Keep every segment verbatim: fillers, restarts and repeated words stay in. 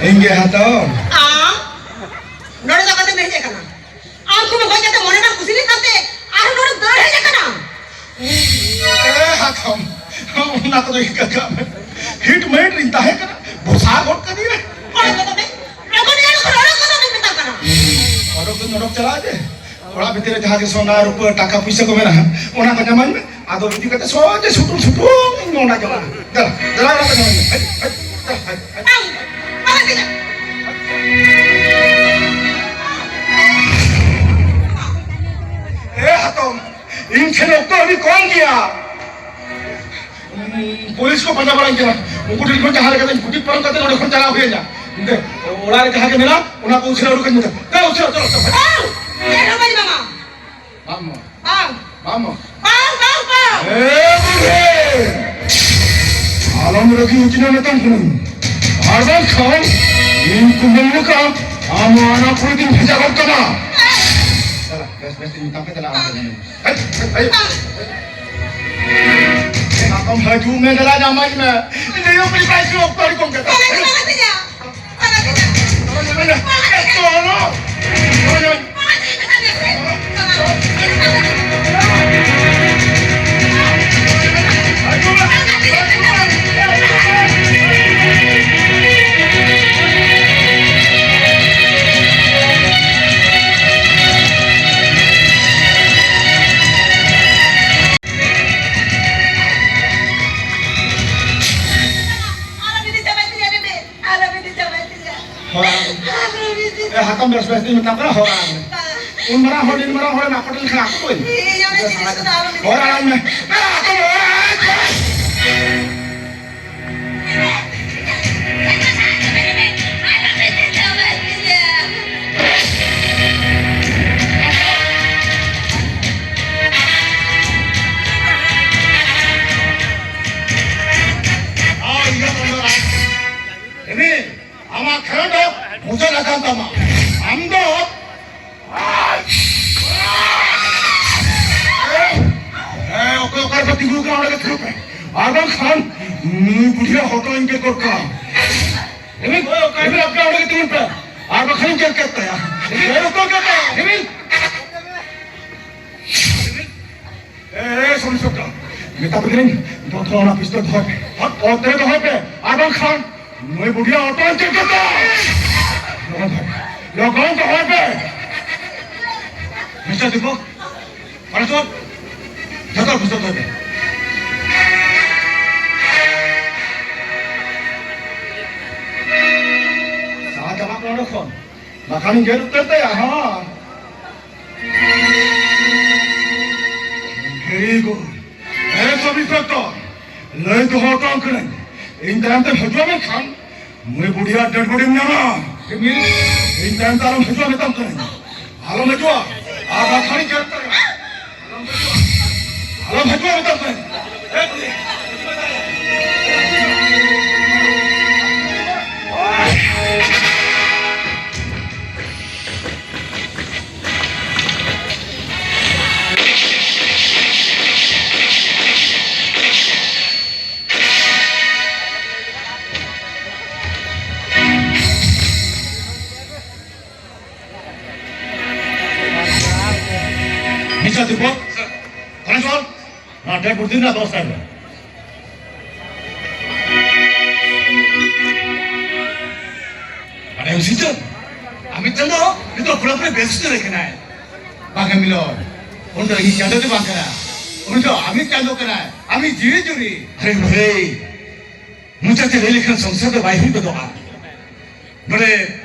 ᱤᱧ ᱜᱮ ᱦᱟᱛᱟᱣ᱾ ᱟᱢ ᱱᱚᱰᱮ ᱫᱚ ᱚᱠᱟᱛᱮᱢ ᱦᱮᱡ ᱟᱠᱟᱱᱟ? ᱟᱢ ᱠᱚ ᱜᱚᱡ ᱠᱟᱛᱮ ᱢᱚᱱᱮ ᱵᱟᱝ ᱠᱩᱥᱤ ᱞᱮᱱ ᱛᱟᱢᱛᱮ ᱟᱨᱦᱚᱸ ᱱᱚᱰᱮ ᱫᱟᱹᱲ ᱦᱮᱡ ᱟᱠᱟᱱᱟ? ᱮ ᱦᱟᱛᱚᱢ, ᱚᱱᱟ ᱠᱚᱫᱚ ᱤᱧ ᱠᱟᱠᱟ ᱢᱮ᱾ ᱦᱤᱴ ᱢᱮᱴ ᱨᱤᱧ ᱛᱟᱦᱮᱸ ᱠᱟᱱᱟ, ᱵᱚᱥᱟ ᱜᱚᱫ ᱠᱟᱫᱤᱧ ᱨᱮ᱾ ᱚᱰᱚᱠ ᱠᱚᱫᱚ ᱢᱮ, ᱞᱚᱜᱚᱱ ᱜᱮ ᱚᱰᱚᱠ ᱠᱚᱫᱚ ᱢᱮ ᱢᱮᱛᱟᱢ ᱠᱟᱱᱟ᱾ ᱚᱰᱚᱠ ᱫᱚᱧ ᱚᱰᱚᱠ ᱪᱟᱞᱟᱜᱼᱟ ᱡᱮ, ᱚᱲᱟᱜ ᱵᱷᱤᱛᱤᱨ ᱨᱮ ᱡᱟᱦᱟᱸ ᱜᱮ ᱥᱚᱱᱟ, ᱨᱩᱯᱟᱹ, ᱴᱟᱠᱟ ᱯᱩᱭᱥᱟᱹ ᱠᱚ ᱢᱮᱱᱟᱜᱼᱟ, ᱚᱱᱟ ᱠᱚ ᱧᱟᱢᱟᱹᱧ ᱢᱮ᱾ ᱟᱫᱚ ᱤᱫᱤ ᱠᱟᱛᱮ ᱥᱚᱡᱷᱮ ᱥᱩᱴᱩᱢ ᱥᱩᱴᱩᱢ ᱤᱧ ᱢᱚᱦᱰᱟ ᱪᱟᱞᱟᱜᱼᱟ᱾ ᱫᱮᱞᱟ, ᱫᱮᱞᱟ, ᱚᱲᱟᱜ ᱠᱚ ᱧᱟᱢᱟᱹᱧ ᱢᱮ᱾ ᱦᱟᱹᱴ, ᱦᱟᱹᱴ, ᱦᱟᱹᱴ, ᱦᱟᱹᱴ, ᱦᱟᱹᱴ᱾ ᱵᱟᱝ, ᱵᱟᱝ ᱤᱫᱤᱭᱟ᱾ ᱮ ᱦᱟᱛᱚᱢ, ᱤᱧ ᱴᱷᱮᱱ ᱚᱠᱛᱚ ᱟᱹᱰᱤ ᱠᱚᱢ ᱜᱮᱭᱟ᱾ ᱩᱸ, ᱯᱩᱞᱤᱥ ᱠᱚ ᱯᱟᱸᱡᱟ ᱵᱟᱲᱟᱧ ᱠᱟᱱᱟ᱾ ᱩᱱᱠᱩ ᱴᱷᱮᱱ ᱠᱷᱚᱱ ᱡᱟᱦᱟᱸ ᱞᱮᱠᱟᱛᱮ ᱯᱩᱴᱤ ᱯᱟᱨᱚᱢ ᱠᱟᱛᱮ ᱱᱚᱰᱮ ᱠᱷᱚᱱ ᱪᱟᱞᱟᱣ ᱦᱩᱭ ᱟᱹᱧᱟ᱾ ᱮᱱᱛᱮ, ᱚᱲᱟᱜ ᱨᱮ ᱡᱟᱦᱟᱸ ᱜᱮ ᱢᱮᱱᱟᱜ, ᱚᱱᱟ ᱠᱚ ᱩᱥᱟᱹᱨᱟ ᱩᱰᱩᱠ ᱟᱹᱧ ᱢᱮ᱾ ᱫᱮ, ᱩᱥᱟᱹᱨᱟ, ᱪᱚᱞᱚ, ᱪᱚᱞᱚ᱾ ᱵᱟᱝ! ᱪᱮᱫ ᱦᱚᱸ ᱵᱟᱹᱧ ᱮᱢᱟᱢᱟ᱾ ᱵᱟᱝ, ᱵᱟᱝ᱾ ᱵᱟᱝ᱾ ᱵᱟᱝ, ᱵᱟᱝ, ᱵᱟᱝ᱾ ᱮ ᱵᱩᱰᱷᱤ! ᱟᱞᱚᱢ ᱨᱟᱹᱜᱤ ᱦᱚᱪᱚᱧᱟ ᱢᱮᱛᱟᱢ ᱠᱟᱹᱱᱟᱹᱧ᱾ ᱟᱨ ᱵᱟᱝᱠᱷᱟᱱ ᱤᱧ ᱠᱩᱢᱵᱟᱹᱝ ᱞᱮᱠᱟ ᱟᱢ ᱚᱱᱟ ᱠᱩᱲᱤ ᱫᱩᱧ ᱵᱷᱮᱡᱟ ᱜᱚᱫ ᱠᱟᱢᱟ᱾ ᱪᱟᱞᱟᱜ, ᱵᱮᱥ, ᱵᱮᱥ ᱛᱤᱧ ᱢᱮᱛᱟᱢ ᱠᱟᱱᱟ, ᱪᱟᱞᱟᱜ ᱟᱢ᱾ ᱦᱮᱡ, ᱦᱮᱡ, ᱦᱮᱡ᱾ ᱥᱟᱠᱟᱢ ᱦᱤᱡᱩᱜ ᱢᱮ, ᱫᱮᱞᱟ ᱧᱟᱢᱟᱹᱧ ᱢᱮ᱾ ᱤᱧ ᱫᱚ ᱤᱭᱟᱹ ᱯᱚᱭᱥᱟ ᱦᱤᱡᱩᱜ ᱚᱠᱛᱚ ᱟᱹᱰᱤ ᱠᱚᱢ ᱠᱟᱛᱮ᱾ ᱵᱟᱝ ᱦᱤᱡᱩᱜᱼᱟ, ᱵᱟᱝ ᱦᱤᱡᱩᱜᱼᱟ᱾ ᱵᱟᱝ ᱦᱤᱡᱩᱜᱼᱟ᱾ ᱵᱟᱝ ᱦᱤᱡᱩᱜᱼᱟ᱾ ᱦᱚᱨ ᱟᱲᱟᱝ ᱢᱮ᱾ ᱮ, ᱦᱟᱛᱚᱢ ᱵᱮᱥ ᱵᱮᱥ ᱛᱤᱧ ᱢᱮᱛᱟᱢ ᱠᱟᱱᱟ, ᱦᱚᱨ ᱟᱲᱟᱝ ᱢᱮ᱾ ᱩᱱ ᱢᱟᱨᱟᱝ ᱦᱚᱲ, ᱤᱱ ᱢᱟᱨᱟᱝ ᱦᱚᱲᱮᱢ ᱟᱠᱚᱴ ᱞᱮᱱᱠᱷᱟᱱ ᱟᱠᱚᱴᱚᱜ ᱟᱹᱧ᱾ ᱦᱚᱨ ᱟᱲᱟᱝ ᱢᱮ᱾ ᱮ, ᱦᱟᱛᱚᱢ, ᱦᱚᱨ ᱟᱲᱟᱝ ᱢᱮ᱾ ᱟᱨ ᱤᱭᱟᱹ ᱠᱚ ᱢᱮᱱᱟᱜᱼᱟ᱾ ᱮᱢᱤ, ᱟᱢᱟᱜ ᱠᱷᱮᱞᱳᱰ ᱫᱚ ᱢᱩᱪᱟᱹᱫ ᱟᱠᱟᱱ ᱛᱟᱢᱟ᱾ ᱟᱢ ᱫᱚ ᱦᱮᱸ, ᱚᱠᱚᱭ ᱚᱠᱟ ᱨᱮᱯᱮ ᱛᱤᱸᱜᱩ ᱟᱠᱟᱱᱟ, ᱚᱸᱰᱮ ᱜᱮ ᱛᱤᱸᱜᱩ ᱯᱮ᱾ ᱟᱨ ᱵᱟᱝᱠᱷᱟᱱ ᱱᱩᱭ ᱵᱩᱰᱷᱤᱭᱟᱜ ᱦᱚᱴᱚᱜ ᱤᱧ ᱜᱮᱫ ᱜᱚᱫ ᱠᱟᱜᱼᱟ᱾ ᱮᱢᱤ, ᱚᱠᱚᱭ ᱚᱠᱟ ᱨᱮᱯᱮ ᱠᱮᱫ ᱛᱟᱭᱟ᱾ ᱜᱮᱨ ᱩᱛᱟᱹᱨ ᱠᱮᱫ ᱛᱟᱭᱟ᱾ ᱨᱤᱢᱤᱞ! ᱮ, ᱮ, ᱥᱚᱵ ᱤᱱᱥᱯᱮᱠᱴᱚᱨ, ᱢᱮᱛᱟ ᱯᱮ ᱠᱟᱹᱱᱟᱹᱧ, ᱫᱚ, ᱫᱚ, ᱚᱱᱟ ᱯᱤᱥᱛᱚᱞ ᱫᱚᱦᱚᱭ ᱯᱮ᱾ ᱦᱚᱴ, ᱚᱛ ᱨᱮ ᱫᱚᱦᱚᱭ ᱯᱮ, ᱟᱨ ᱵᱟᱝᱠᱷᱟᱱ ᱱᱩᱭ ᱵᱩᱰᱷᱤᱭᱟᱜ ᱦᱚᱴᱚᱜ ᱤᱧ ᱛᱤᱨ ᱠᱮᱫᱟ᱾ ᱞᱚᱜᱚᱱ ᱫᱚᱦᱚᱭ, ᱞᱚᱜᱚᱱ ᱫᱚᱦᱚᱭ ᱯᱮ᱾ ᱢᱤᱥᱴᱟᱨ ᱫᱤᱯᱚᱠ, ᱚᱱᱮ ᱛᱚ, ᱡᱷᱚᱛᱚ ᱯᱤᱥᱛᱚᱞ ᱫᱚᱦᱚᱭ ᱯᱮ᱾ ᱥᱟᱦᱟ ᱪᱟᱞᱟᱜ ᱢᱮ ᱚᱸᱰᱮ ᱠᱷᱚᱱ, ᱵᱟᱠᱷᱟᱱᱤᱧ ᱜᱮᱨ ᱩᱛᱟᱹᱨ ᱛᱟᱭᱟ, ᱦᱚᱸ᱾ Very good. ᱮ ᱥᱚᱵ ᱤᱱᱥᱯᱮᱠᱴᱚᱨ, ᱞᱟᱹᱭ ᱫᱚᱦᱚ ᱦᱚᱴᱚ ᱟᱢ ᱠᱟᱹᱱᱟᱹᱧ, ᱤᱧ ᱛᱟᱭᱚᱢ ᱛᱮᱢ ᱦᱤᱡᱩᱜᱼᱟ ᱢᱮᱱᱠᱷᱟᱱ ᱱᱩᱭ ᱵᱩᱰᱷᱤᱭᱟᱜ dead body ᱢ ᱧᱟᱢᱟ᱾ ᱤᱧ ᱛᱟᱭᱚᱢ ᱛᱮ ᱟᱞᱚᱢ ᱦᱤᱡᱩᱜᱼᱟ ᱢᱮᱛᱟᱢ ᱠᱟᱹᱱᱟᱹᱧ, ᱟᱞᱚᱢ ᱦᱤᱡᱩᱜᱼᱟ, ᱟᱨ ᱵᱟᱠᱷᱟᱱᱤᱧ ᱜᱮᱨ ᱩᱛᱟᱹᱨ ᱠᱟᱭᱟ᱾ ᱟᱞᱚᱢ ᱦᱤᱡᱩᱜᱼᱟ ᱢᱮᱛᱟᱢ ᱠᱟᱹᱱᱟᱹᱧ᱾ ᱢᱤᱥᱴᱟᱨ ᱫᱤᱯᱚᱠ, ᱥᱟᱨ᱾ ᱠᱚᱱᱥᱴᱮᱵᱚᱞ, ᱱᱚᱣᱟ dead body ᱨᱮᱱᱟᱜ ᱵᱮᱵᱚᱥᱛᱷᱟ ᱢᱮ᱾ ᱟᱨᱮ ᱥᱤᱨᱡᱚᱱ, ᱟᱢᱤᱛ ᱪᱟᱸᱫᱚ ᱱᱤᱛᱚᱜ ᱯᱩᱨᱟᱹᱯᱩᱨᱤ ᱵᱮᱥ ᱩᱛᱟᱹᱨ ᱟᱠᱟᱱᱟᱭ᱾ ᱵᱟᱝ ᱢᱤᱞᱚᱱ, ᱩᱱᱤ ᱫᱚ ᱤᱧᱤᱡ ᱪᱟᱸᱫᱚ ᱫᱚ ᱵᱟᱝ ᱠᱟᱱᱟ, ᱩᱱᱤ ᱫᱚ ᱟᱢᱤᱛ ᱪᱟᱸᱫᱚ ᱠᱟᱱᱟᱭ, ᱟᱢᱤᱡ ᱡᱤᱣᱤ ᱡᱩᱨᱤ᱾ ᱟᱨᱮ ᱵᱷᱟᱹᱭ, ᱢᱚᱪᱟᱛᱮ ᱞᱟᱹᱭ ᱞᱮᱠᱷᱟᱱ ᱥᱚᱝᱥᱟᱨ ᱫᱚ ᱵᱟᱭ ᱦᱩᱭ ᱜᱚᱫᱚᱜᱼᱟ᱾ ᱱᱚᱰᱮ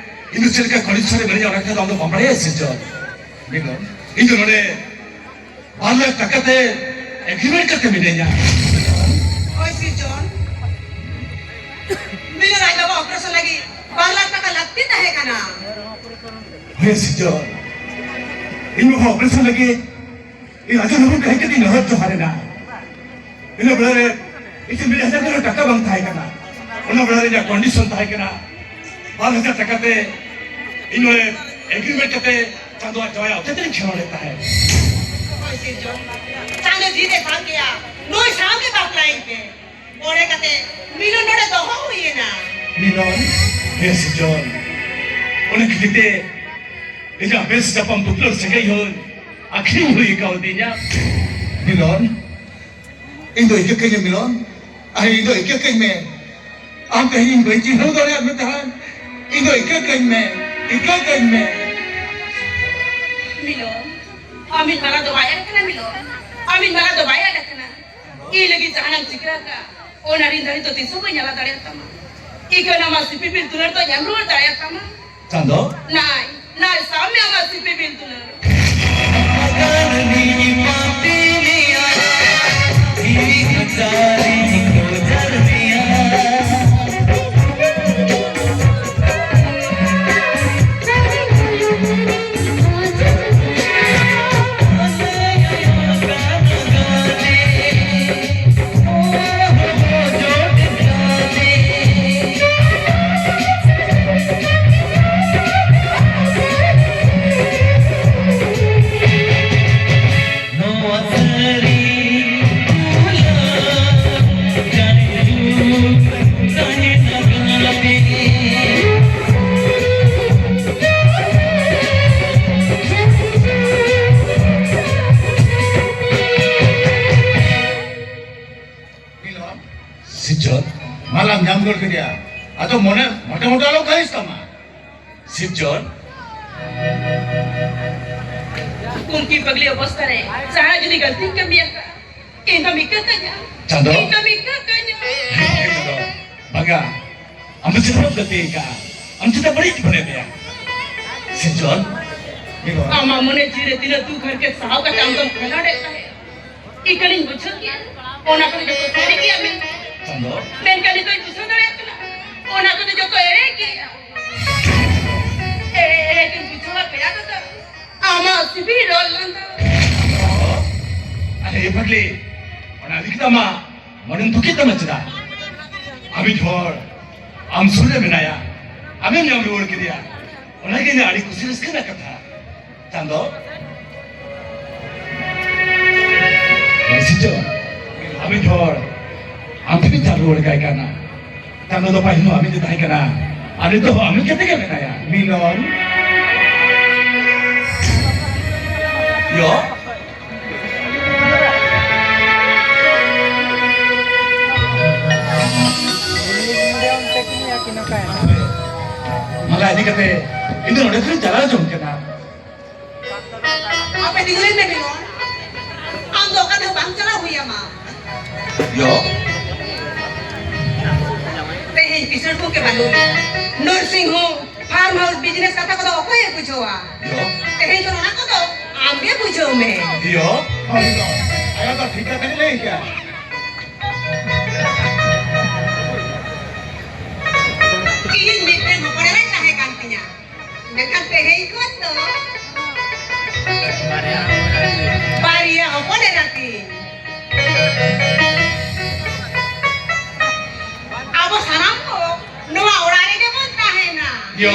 ᱤᱧ ᱫᱚ ᱪᱮᱫ ᱞᱮᱠᱟ condition ᱨᱮ ᱢᱮᱱᱟᱹᱧᱟ, ᱚᱱᱟ ᱠᱟᱛᱷᱟ ᱫᱚ ᱟᱢ ᱫᱚ ᱵᱟᱢ ᱵᱟᱲᱟᱭᱟ ᱥᱤᱨᱡᱚᱱ? ᱢᱤᱞᱚᱱ, ᱤᱧ ᱫᱚ ᱱᱚᱰᱮ ᱵᱟᱨ ᱞᱟᱠᱷ ᱴᱟᱠᱟ ᱛᱮ agreement ᱠᱟᱛᱮ ᱢᱤᱱᱟᱹᱧᱟ᱾ ᱦᱳᱭ ᱥᱤᱨᱡᱚᱱ, ᱢᱤᱞᱚᱱ ᱟᱡ ᱵᱟᱵᱟ operation ᱞᱟᱹᱜᱤᱫ ᱵᱟᱨ ᱞᱟᱠᱷ ᱴᱟᱠᱟ ᱞᱟᱹᱠᱛᱤ ᱛᱟᱦᱮᱸ ᱠᱟᱱᱟ᱾ ᱦᱳᱭ ᱥᱤᱨᱡᱚᱱ, ᱤᱧ ᱵᱟᱵᱟ operation ᱞᱟᱹᱜᱤᱫ ᱤᱧ ᱨᱟᱡᱩ ᱱᱩᱨᱩ ᱴᱷᱮᱱ ᱠᱟᱹᱴᱤᱡ ᱱᱮᱦᱚᱨ ᱡᱚᱦᱟᱨ ᱮᱱᱟ᱾ ᱤᱱᱟᱹ ᱵᱮᱲᱟ ᱨᱮ ᱤᱧ ᱴᱷᱮᱱ ᱢᱤᱫ ᱦᱟᱡᱟᱨ ᱴᱟᱠᱟ ᱵᱟᱝ ᱛᱟᱦᱮᱸ ᱠᱟᱱᱟ᱾ ᱚᱱᱟ ᱵᱮᱲᱟ ᱨᱮ ᱤᱧᱟᱹᱜ condition ᱛᱟᱦᱮᱸ ᱠᱟᱱᱟ, ᱵᱟᱨ ᱦᱟᱡᱟᱨ ᱴᱟᱠᱟ ᱛᱮ ᱤᱧ ᱱᱚᱰᱮ agreement ᱠᱟᱛᱮ ᱪᱟᱸᱫᱳᱣᱟᱜ ᱡᱟᱶᱟᱭ ᱦᱚᱛᱮᱛᱮᱧ ᱠᱷᱮᱞᱳᱰᱮᱫ ᱛᱟᱦᱮᱸᱫ᱾ ᱦᱳᱭ ᱥᱤᱨᱡᱚᱱ, ᱪᱟᱸᱫᱳ ᱡᱤᱣᱤ ᱮ ᱥᱟᱵ ᱠᱮᱜᱼᱟ, ᱱᱩᱭ ᱥᱟᱶ ᱜᱮ ᱵᱟᱯᱞᱟᱭᱮᱱ ᱯᱮ᱾ ᱢᱚᱱᱮ ᱠᱟᱛᱮ ᱢᱤᱞᱚᱱ ᱱᱚᱰᱮ ᱫᱚᱦᱚ ᱦᱩᱭ ᱮᱱᱟ᱾ ᱢᱤᱞᱚᱱ, ᱦᱮᱸ ᱥᱤᱨᱡᱚᱱ, ᱚᱱᱮ ᱠᱷᱟᱹᱛᱤᱨ ᱛᱮ ᱤᱧᱟᱹᱜ ᱵᱮᱥ ᱧᱟᱯᱟᱢ ᱫᱩᱯᱞᱟᱹᱲ ᱥᱟᱹᱜᱟᱹᱭ ᱦᱚᱸ ᱟᱹᱠᱷᱨᱤᱧ ᱦᱩᱭ ᱠᱟᱣᱫᱤᱧᱟ᱾ ᱢᱤᱞᱚᱱ, ᱤᱧ ᱫᱚ ᱤᱠᱟᱹ ᱠᱟᱹᱧ ᱢᱮ, ᱢᱤᱞᱚᱱ, ᱟᱨ ᱤᱧ ᱫᱚ ᱤᱠᱟᱹ ᱠᱟᱹᱧ ᱢᱮ᱾ ᱟᱢ ᱛᱮᱦᱮᱧ ᱤᱧ ᱵᱟᱹᱧ ᱪᱤᱱᱦᱟᱹᱣ ᱫᱟᱲᱮᱭᱟᱜ ᱢᱮ ᱛᱟᱦᱮᱸᱫ᱾ ᱤᱧ ᱫᱚ ᱤᱠᱟᱹ ᱠᱟᱹᱧ ᱢᱮ, ᱤᱠᱟᱹ ᱠᱟᱹᱧ ᱢᱮ᱾ ᱢᱤᱞᱚᱱ, ᱟᱢᱤᱡ ᱢᱟᱨᱟ ᱫᱚ ᱵᱟᱭ ᱟᱫ ᱟᱠᱟᱱᱟ, ᱢᱤᱞᱚᱱ᱾ ᱟᱢᱤᱡ ᱢᱟᱨᱟ ᱫᱚ ᱵᱟᱭ ᱟᱫ ᱟᱠᱟᱱᱟ᱾ ᱤᱧ ᱞᱟᱹᱜᱤᱫ ᱡᱟᱦᱟᱱᱟᱜ ᱮᱢ ᱪᱤᱠᱟᱹ ᱟᱠᱟᱫ, ᱚᱱᱟ ᱨᱤᱱ ᱫᱷᱟᱹᱨᱤᱡ ᱫᱚ ᱛᱤᱥ ᱦᱚᱸ ᱵᱟᱹᱧ ᱟᱞᱟ ᱫᱟᱲᱮᱭᱟᱜ ᱛᱟᱢᱟ᱾ ᱤᱠᱟᱹ ᱟᱢᱟᱜ ᱥᱤᱯᱤ ᱵᱤᱞ ᱫᱩᱞᱟᱹᱲ ᱫᱚ ᱧᱟᱢ ᱨᱩᱣᱟᱹᱲ ᱫᱟᱲᱮᱭᱟᱜ ᱛᱟᱢᱟ᱾ ᱪᱟᱸᱫᱚ? ᱱᱟᱭ, ᱱᱟᱭ, ᱥᱟᱵ ᱢᱮ ᱟᱢᱟᱜ ᱥᱤᱯᱤ ᱵᱤᱞ ᱫᱩᱞᱟᱹᱲ᱾ ᱥᱤᱨᱡᱚᱱ, ᱢᱟᱞᱟᱢ ᱧᱟᱢ ᱜᱚᱫ ᱠᱮᱫᱮᱭᱟ᱾ ᱟᱫᱚ ᱢᱚᱱᱮ ᱢᱚᱴᱮ ᱢᱚᱴᱮ ᱟᱞᱚ ᱠᱷᱟᱹᱞᱤᱥ ᱛᱟᱢᱟ᱾ ᱥᱤᱨᱡᱚᱱ᱾ ᱩᱱᱠᱤ ᱯᱟᱜᱽᱞᱤ ᱚᱵᱚᱥᱛᱷᱟ ᱨᱮ ᱡᱟᱦᱟᱸ ᱡᱩᱫᱤ ᱜᱟᱹᱞᱛᱤᱧ ᱠᱟᱹᱢᱤ ᱟᱠᱟᱫ, ᱤᱧ ᱫᱚᱢ ᱤᱠᱟᱹ ᱠᱟᱹᱧᱟ᱾ ᱪᱟᱸᱫᱚ᱾ ᱤᱧ ᱫᱚᱢ ᱤᱠᱟᱹ ᱠᱟᱹᱧᱟ᱾ ᱪᱟᱸᱫᱚ᱾ ᱵᱟᱝᱟ, ᱟᱢ ᱫᱚ ᱪᱮᱫ ᱦᱚᱸ ᱵᱟᱢ ᱜᱟᱹᱞᱛᱤ ᱟᱠᱟᱫᱼᱟ᱾ ᱟᱢ ᱪᱮᱫᱟᱜ ᱵᱟᱹᱲᱤᱡ ᱠᱚ ᱢᱚᱱᱮ ᱢᱮᱭᱟ? ᱥᱤᱨᱡᱚᱱ᱾ ᱟᱢᱟᱜ ᱢᱚᱱᱮ ᱡᱤᱣᱤ ᱨᱮ ᱛᱤᱱᱟᱹᱜ ᱫᱩᱠ ᱦᱟᱨᱠᱮᱛ ᱥᱟᱦᱟᱣ ᱠᱟᱛᱮ ᱟᱢ ᱫᱚᱢ ᱠᱷᱮᱞᱳᱰ ᱮᱫ ᱛᱟᱦᱮᱸᱫ᱾ ᱤᱠᱟᱹᱱᱤᱧ ᱵᱩᱡᱷᱟᱹᱣ ᱠᱮᱜᱼᱟ, ᱚᱱᱟ ᱠᱚᱫᱚ ᱡᱚᱛᱚ ᱥᱟᱹᱨᱤ ᱜᱮᱭᱟ ᱢᱮᱱᱛᱮ᱾ ᱪᱟᱸᱫᱚ᱾ ᱢᱮᱱᱠᱷᱟᱱ ᱱᱤᱛᱚᱜ ᱤᱧ ᱵᱩᱡᱷᱟᱹᱣ ᱫᱟᱲᱮᱭᱟᱜ ᱠᱟᱱᱟ, ᱚᱱᱟ ᱠᱚᱫᱚ ᱡᱚᱛᱚ ᱮᱲᱮ ᱜᱮᱭᱟ᱾ ᱮᱲᱮ, ᱮᱲᱮ ᱜᱮᱧ ᱵᱩᱡᱷᱟᱹᱣᱟ ᱯᱮᱲᱟ ᱫᱟᱫᱟ, ᱟᱢᱟᱜ ᱥᱤᱵᱤᱞ ᱨᱚᱲ ᱞᱟᱸᱫᱟ᱾ ᱟᱨᱮ ᱯᱟᱜᱽᱞᱤ, ᱚᱱᱟ ᱤᱫᱤ ᱠᱟᱛᱮ ᱟᱢᱟᱜ ᱢᱚᱱᱮᱢ ᱫᱩᱠᱮᱫ ᱛᱟᱢᱟ ᱪᱮᱫᱟᱜ? ᱟᱢᱤᱡ ᱦᱚᱲ ᱟᱢ ᱥᱩᱨ ᱨᱮ ᱢᱮᱱᱟᱭᱟ, ᱟᱢᱮᱢ ᱧᱟᱢ ᱨᱩᱣᱟᱹᱲ ᱠᱮᱫᱮᱭᱟ, ᱚᱱᱟᱜᱮ ᱤᱧᱟᱹᱜ ᱟᱹᱰᱤ ᱠᱩᱥᱤ ᱨᱟᱹᱥᱠᱟᱹ ᱨᱮᱱᱟᱜ ᱠᱟᱛᱷᱟ᱾ ᱪᱟᱸᱫᱚ᱾ ᱢᱟᱹᱡᱷᱤ ᱪᱚ, ᱟᱢᱤᱡ ᱦᱚᱲ, ᱟᱢ ᱴᱷᱮᱱᱤᱧ ᱪᱟᱞ ᱨᱩᱣᱟᱹᱲ ᱠᱟᱭ ᱠᱟᱱᱟ᱾ ᱪᱟᱸᱫᱚ ᱫᱚ ᱯᱟᱹᱦᱤᱞ ᱦᱚᱸ ᱟᱢᱤᱡ ᱮ ᱛᱟᱦᱮᱸ ᱠᱟᱱᱟ᱾ ᱟᱨ ᱱᱤᱛᱚᱜ ᱦᱚᱸ ᱟᱢ ᱠᱟᱛᱮ ᱜᱮ ᱢᱮᱱᱟᱭᱟ, ᱢᱤᱞᱚᱱ᱾ ᱭᱚ᱾ ᱢᱟᱞᱟ ᱤᱫᱤ ᱠᱟᱛᱮ ᱤᱧ ᱫᱚ ᱱᱚᱰᱮ ᱠᱷᱚᱱᱤᱧ ᱪᱟᱞᱟᱣ ᱡᱚᱝ ᱠᱟᱱᱟ᱾ ᱟᱯᱮ ᱛᱤᱸᱜᱩ ᱞᱮᱱ ᱯᱮ ᱢᱤᱞᱚᱱ᱾ ᱟᱢ ᱫᱚ ᱚᱠᱟ ᱛᱮᱦᱚᱸ ᱵᱟᱝ ᱪᱟᱞᱟᱣ ᱦᱩᱭ ᱟᱢᱟ᱾ ᱭᱚ᱾ ᱛᱮᱦᱮᱧ ᱠᱤᱥᱟᱹᱬ ᱠᱚ ᱜᱮ ᱵᱟᱹᱱᱩᱜ ᱢᱮᱭᱟ᱾ nursing home, farm house, business ᱠᱟᱛᱷᱟ ᱠᱚᱫᱚ ᱚᱠᱚᱭᱮ ᱵᱩᱡᱷᱟᱹᱣᱟ? ᱭᱚ᱾ ᱛᱮᱦᱮᱧ ᱠᱷᱚᱱ ᱚᱱᱟ ᱠᱚᱫᱚ ᱟᱢ ᱜᱮ ᱵᱩᱡᱷᱟᱹᱣ ᱢᱮ᱾ ᱭᱚ᱾ ᱦᱳᱭ ᱫᱚ᱾ ᱟᱭᱳ ᱫᱚ ᱴᱷᱤᱠ ᱠᱟᱛᱷᱟ ᱜᱮ ᱞᱟᱹᱭ ᱠᱮᱜᱼᱟ᱾ ᱤᱧ ᱢᱤᱫᱴᱮᱱ ᱦᱚᱯᱚᱱ ᱮᱨᱟᱧ ᱛᱟᱦᱮᱸ ᱠᱟᱱ ᱛᱤᱧᱟ᱾ ᱢᱮᱱᱠᱷᱟᱱ ᱛᱮᱦᱮᱧ ᱠᱷᱚᱱ ᱫᱚ ᱵᱟᱨᱭᱟ ᱦᱚᱯᱚᱱ ᱮᱨᱟ ᱛᱤᱧ᱾ ᱟᱵᱚ ᱥᱟᱱᱟᱢ ᱠᱚ ᱱᱚᱣᱟ ᱚᱲᱟᱜ ᱨᱮᱜᱮ ᱵᱚᱱ ᱛᱟᱦᱮᱱᱟ᱾ ᱭᱚ᱾